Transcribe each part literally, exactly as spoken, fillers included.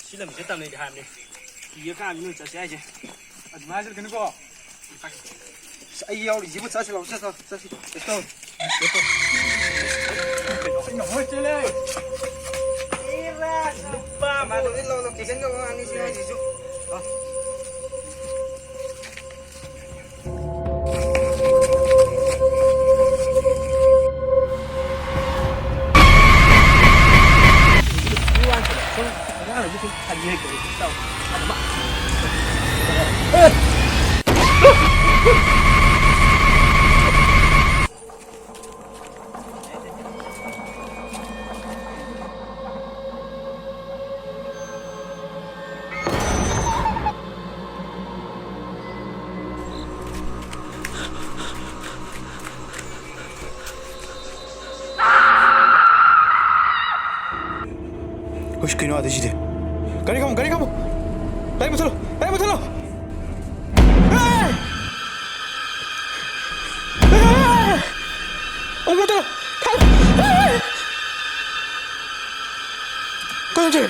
ꯁꯤ ꯂꯝꯁꯤꯗ ꯇꯝꯅꯩꯗꯤ ꯍꯥꯏꯕꯅꯤ꯫ ꯀꯤꯔ ꯀꯥꯟꯗ ꯅꯣꯏ ꯆꯠꯁꯦ ꯍꯥꯏꯁꯦ꯫ ꯑꯗꯨꯃꯥꯏꯅ ꯆꯠꯀꯅꯨꯀꯣ꯫ ꯑꯁ, ꯑꯩ ꯌꯥꯎꯔꯤꯁꯤꯕꯨ ꯆꯠꯁꯤ ꯂꯥꯛꯑꯣ, ꯆꯠꯁꯤ ꯂꯥꯛꯑꯣ, ꯆꯠꯁꯤ꯫ Let's go꯫ ꯀꯩꯅꯣ ꯍꯣꯏ ꯆꯦꯜꯂꯦ꯫ ꯅꯨꯄꯥ ꯑꯃ꯫ ꯂꯣꯀꯦꯁꯟꯒ ꯋꯥ ꯑꯅꯤꯁꯤ ꯍꯥꯏꯁꯤꯁꯨ꯫ ꯍꯨꯏꯁ, ꯀꯩꯅꯣ ꯑꯗꯩꯁꯤꯗꯤ? ꯒꯥꯔꯤ ꯈꯥꯝꯃꯣ, ꯒꯥꯔꯤ ꯈꯥꯝꯃꯣ! ꯒꯥꯔꯤ ꯃꯨꯊꯠꯂꯣ! ꯒꯥꯔꯤ ꯃꯨꯊꯠꯂꯣ! ꯑꯦ! ꯑꯦ! ꯑꯃꯨꯛ ꯃꯨꯊꯠꯂꯣ! ꯊꯥꯜꯂꯣ! ꯑꯦ! ꯀꯩꯅꯣ ꯁꯤ?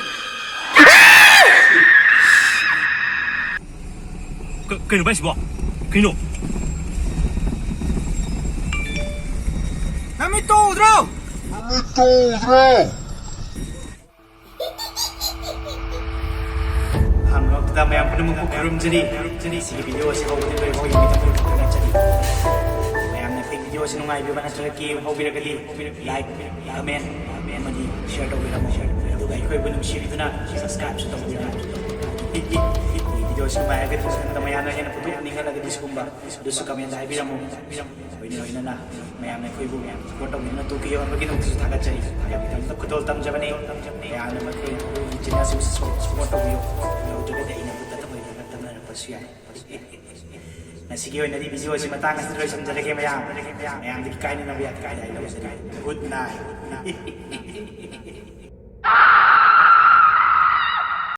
ꯀ-, ꯀꯩꯅꯣ ꯚꯥꯏꯁꯤꯕꯣ? ꯀꯩꯅꯣ? ꯅꯃꯤꯠꯇꯣ ꯎꯗ꯭ꯔꯣ? ꯑꯍꯥꯟꯕꯃꯛꯇꯗ ꯃꯌꯥꯝ ꯄꯨꯝꯅꯃꯛꯄꯨ ꯈꯨꯔꯨꯝꯖꯔꯤ꯫ ꯁꯤꯒꯤ video ꯑꯁꯤ ꯍꯧꯕꯗꯒꯤ ꯂꯣꯏꯕ ꯐꯥꯎ ꯌꯦꯡꯕꯤꯗꯕ ꯊꯥꯒꯠꯆꯔꯤ꯫ ꯃꯌꯥꯝꯅ ꯑꯩꯈꯣꯏ video ꯑꯁꯤ ꯅꯨꯡꯉꯥꯏꯕꯤꯕ ꯅꯠꯇ꯭ꯔꯒ ꯀꯦ ꯍꯧꯕꯤꯔꯒꯗꯤ like, comment ꯑꯃꯗꯤ share ꯇꯧꯕꯤꯔꯝꯃꯨ꯫ ꯑꯗꯨꯒ ꯑꯩꯈꯣꯏꯕꯨ ꯅꯨꯡꯁꯤꯕꯤꯗꯨꯅ subscribeꯁꯨ ꯇꯧꯕꯤꯔꯝꯃꯨ꯫ Video ꯑꯁꯤ ꯅꯨꯡꯉꯥꯏꯔꯒꯗꯤ ꯃꯌꯥꯝꯅ ꯍꯦꯟꯅ ꯄꯨꯊꯣꯛꯅꯤꯡꯍꯜꯂꯒꯗꯤ ꯁꯤꯒꯨꯝꯕ ꯑꯗꯨꯁꯨ commentꯇ ꯍꯥꯏꯕꯤꯔꯝꯃꯨ꯫ ꯂꯣꯏꯅ ꯂꯣꯏꯅꯅ ꯃꯌꯥꯝꯅ ꯑꯩꯈꯣꯏꯕꯨ support ꯇꯧꯕꯤꯗꯨꯅ ꯇꯨꯀꯦ ꯌꯧꯍꯟꯕꯒꯤꯗꯃꯛꯇꯁꯨ ꯊꯥꯒꯠꯆꯔꯤ꯫ ꯃꯌꯥꯝꯒꯤꯗꯃꯛꯇ ꯈꯨꯗꯣꯜ ꯇꯝꯖꯕꯅꯤ꯫ ꯃꯌꯥꯝꯅ ꯑꯩꯈꯣꯏ channelꯁꯤꯕꯨ support ꯇꯧꯕꯤꯌꯨ꯫ ꯌꯧꯗ꯭ꯔꯒꯗꯤ ꯑꯩꯅ ꯃꯨꯠꯇ ꯊꯝꯃꯣꯏꯗ ꯇꯝꯅꯔꯛꯄꯁꯨ ꯌꯥꯏ꯫ ꯉꯁꯤꯒꯤ ꯑꯣꯏꯅꯗꯤ video ꯑꯁꯤ ꯃꯇꯥꯡ ꯑꯁꯤꯗ ꯂꯣꯏꯁꯤꯟꯖꯔꯒꯦ ꯃꯌꯥꯝ꯫ ꯃꯌꯥꯝꯗꯒꯤ ꯀꯥꯏꯅꯅꯕ ꯌꯥꯊꯪ ꯂꯧꯖꯔꯤ꯫ Good night꯫